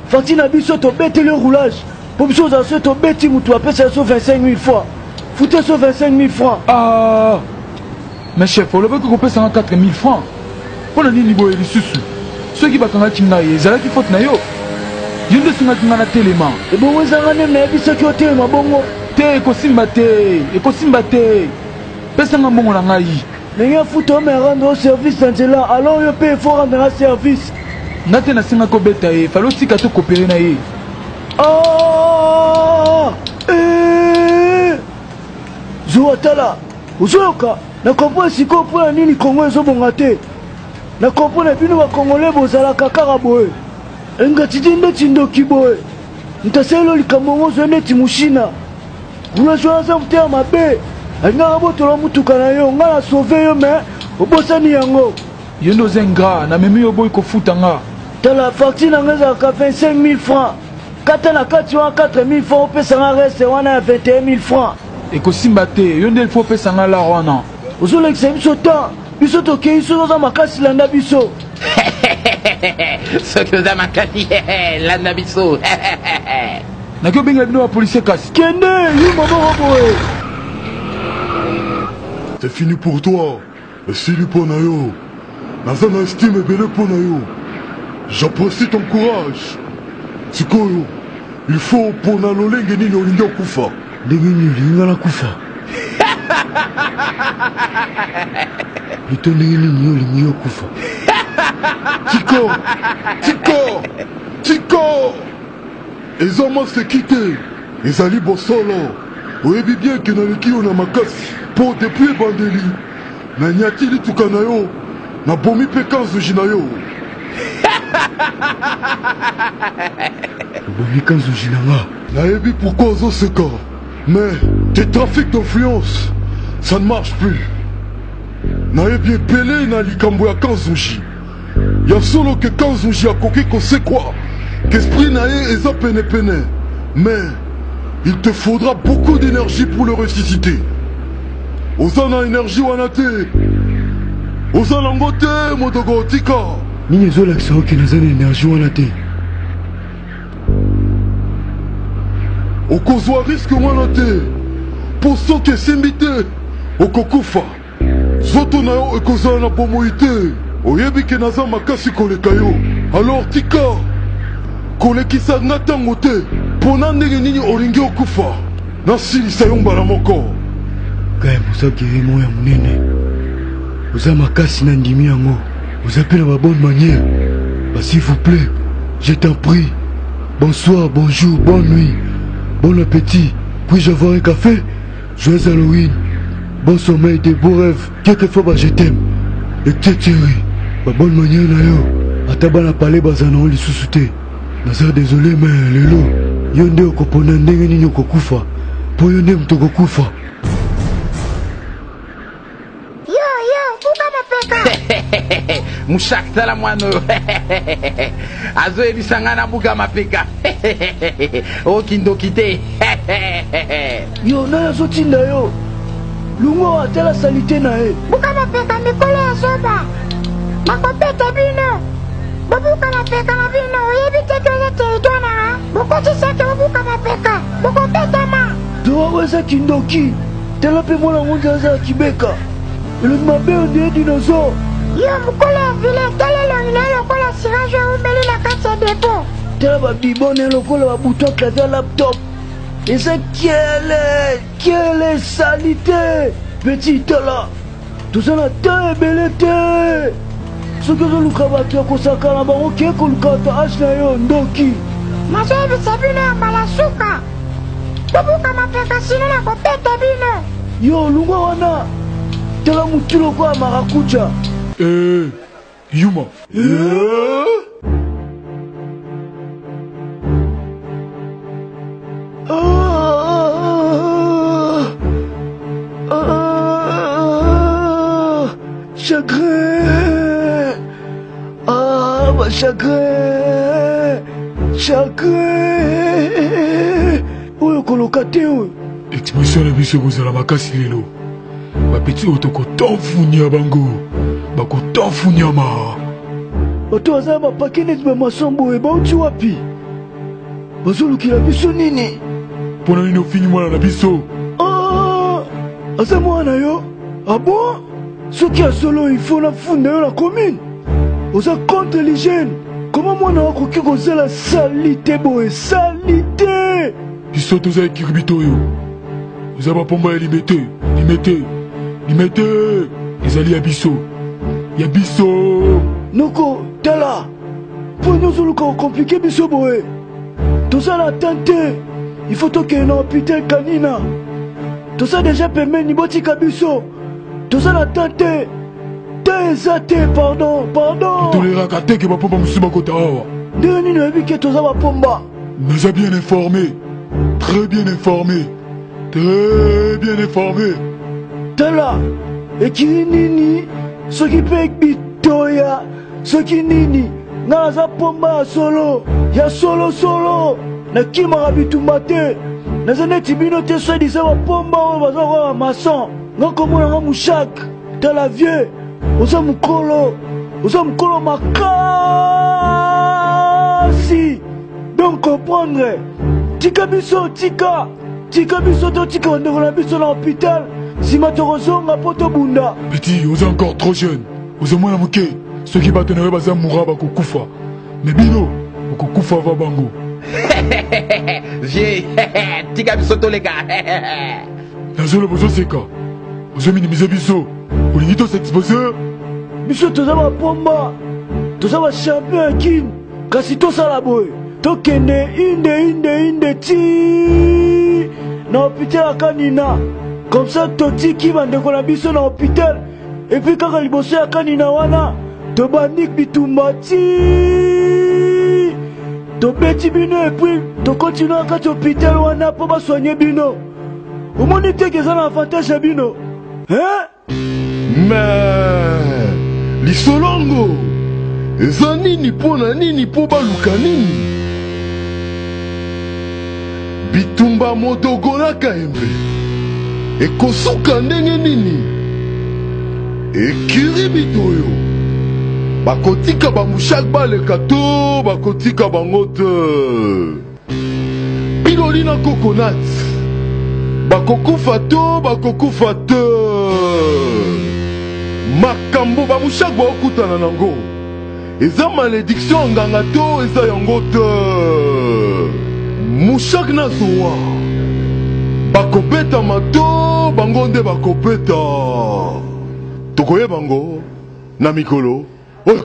Facture na biso tobeteli yo roulage mpo biso ozala soki tobeti motu apesa biso 25 000 francs. Futa biso 25 000 francs. Ah! Mais chef, olobaki kopesa nga 4 000 francs. Mpo na nini boye lisusu? Soki bakangaki ngai, ezalaki faute na yo. Yo nde osengaki ngai natelema. Ebongo eza nga nde nayebisaki yo otelema bongo? Te, ekosimba te, ekosimba te. Pesa nga mbongo na ngai. Ndenge afuta yo mais rendre yo service na nzela, alors yo pe il faut rendre nga service. Nga te nasengaki obeta ye, fallait otika to cooperer na ye. Ah! Eh! Zuwa tala, ozoyoka? Na comprendre sikoyo mpo na nini Congo ezobonga te. Na comprendre bino ba Congolais bozalaka kaka boye. Ingratitude ndeti ndoki boye. Moto asaleli yo likambo yango ozwa neti mushina. Roulage wana aza motema mabe. Alingaka abotola motuka na yo. Nga na sauve yo mais obosani yango. Yo nde oza ingrat, namemi yo oboyi kofuta nga. Tala facture na nga ezalaka 25000 francs. Kata na kati wana 4000 francs opesa nga reste wana ya 21000 francs. Ekosimba te, yo nde il faut opesa nga lar wana. Ozolekisa biso temps, biso tokeyi soki oza makasi landa biso. Soki oza makasi landa biso. Naki obengela bino ba policier kasi. Kende yuma moko boye. C'est fini pour toi. Esili mpo na yo. Naza na estime ebele mpo na yo. J'apprécie ton courage. Sikoyo, il faut opona lolenge nini olingi okufa. Ndenge nini olingi nga nakufa? Plutôt ndenge nini yo olingi okufa? Tiko! Tiko! Tiko! Eza maseki te, ezali bosolo. Oyebi bien ke naleki yo na makasi po depuis ebandeli nanyati lituka na yo, nabomi pe kanzuji na yo. Obomi kanzuji na nga? Nayebi pourquoi ozo seka mais tes trafics d'influence ça ne marche plus. Nayebi ebele na likambo ya kanzuji. Ya solo que Kanzunji akoki kosekwa, qu'esprit na ye eza pene pene, mais il te faudra beaucoup d'energie pour le ressusciter. Oza na energie wana te. Oza nango te, Modogo, tika. Nini ezolakisa yo ke naza na energie wana te? Okozwa risque wana te, po soki esimbi te, okokufa. Nzoto na yo ekozala na bomoi te. Oyebi ke naza makasi koleka yo. Alors tika kolekisa nga tango te. Pona ndenge nini olingi okufa? Nasilisa yo mbala moko. Kayembe oza guerrier moko ya munene. Oza makasi na ndimi yango. Oza pe na ba bonne manière. Ba s'il vous plait, je t'en prie. Bonsoir, bonjour, bonne nuit, bon appetit. Puis-je avoir un café? Joyeux Halloween, bon sommeil, de beaux rêves, quelquefois ba je t'aime, etc. Ba bonne manière na yo, ata bana palais baza na yo lisusu te. Naza désolé mais lelo yo nde okopona ndenge nini okokufa, po yo nde moto okokufa. Yo, yo, buka mapeka. Mushak tala mwana oyo azoyebisa ngai nabuka mapeka o kindoki te. Yo nani azotinda yo? Longwa awa tala salite na ye. Buka mapeka mikolo ya zoba. Nakobeta bino. Bobuka mapeka na bino. Oyebi te ke oza territoire na nga? Bokotisa ke bobuka mapeka. Bokobetama. Zoba oyo eza kindoki. Tala pe mwana ngo nde aza kibeka. Elongi mabe on dirait dinosaure. Yo mukolo ya vilain tala elongi nayo lokola cirage oyo ewumeli na kati ya depot. Tala ba bibon naye lokola ba bouton ya clavier ya laptop. Eza kiele kiele salite. Petit tala toza na temps ebele te. Soki ozoluka bato ya kosakana bango ke koluka bato ya age na yo ndoki. Nazoyebisa bino ya mbala suka. Bobuka mapeka sinon nakobeta bino. Yo lungwa wana tala mutu lokola marakuja. Eh yuma. Eh? Ah, ah, chagrin. Ah, ba chagrin. Chagrin. Oyo koloka te oyo. Exposition na biso ekozala makasi lelo. Bapeti oyo tokotanfunya bango. Bakotanfunyama. Bato baza na bapake neti bamason boye bauti wapi? Bazolukela biso nini? Mpo na nini ofingi mwana na biso? Ah, aza mwana na yo? Ah bon? Soki ya solo, il faut nafunda yo na commune. Oza contre l'hygiène. Comment mwana akoki kozala salite boye? Salite! Biso toza écurie Bitoyo. Oza bapomba ya Limete, Limete, Limete ezali ya biso, ya biso. Noko, tala, mpo nini ozoluka kocompliquer biso boye? Toza na temps te, il faut tokende na hôpital Kanina. Toza déjà pembeni, botika biso. Toza na temps te, te eza te, pardon, pardon. Totoleraka te ke bapomba mosusu bakota awa. Ndenge nini oyebi ke toza bapomba? Naza bien informé, très bien informé, très bien informé. Tala, ekiri nini soki mpe bitoya soki nini, nga naza pomba ya solo, ya solosolo, nakimaka bitumba te, naza neti bino te soi-disant bapomba oyo baza koka bamaçon. Nga komona nga mushak. Tala vieux, oza mokolo, oza mokolo makasi, donc comprendre. Tika biso, tika, tika biso, totika bandeko na biso na hôpital, nsima tokozonga mpo tobunda. Petit, oza encore trop jeune, oza mwana moke. Soki bato na yo baza mura, bakokufa, me bino bokokufa va bango. Vieux, tika biso toleka. Nazoloba, ozoseka, ozominimiser biso, olingi tos'exposer. Biso toza bapomba, toza bachampion ya Kine. Kasi tosala boye, tokende inde inde inde ti na hôpital ya Kanina, comme ça totiki bandeko na biso na hôpital, et puis kaka liboso ya Kanina wana tobandi bitumba ti tobeti bino, et puis tokontinue na kati hôpital wana mpo basoigne bino. Omoni teke eza na avantage ya bino, hein? Mais lisolongo eza nini? Mpo na nini? Mpo baluka nini? Bitumba Modogo na Kayembe ekosuka ndenge nini? Écurie Bitoyo bakotika bamushak baleka to bakotika bango te? Piloli na Coconut bakokufa to bakokufa te? Makambo bamushak baokutana nango eza malédiction ya nganga to eza yango te? Mushak na Zowa bakobetama to bango nde bakobeta? Tokoyeba ngo na mikolo.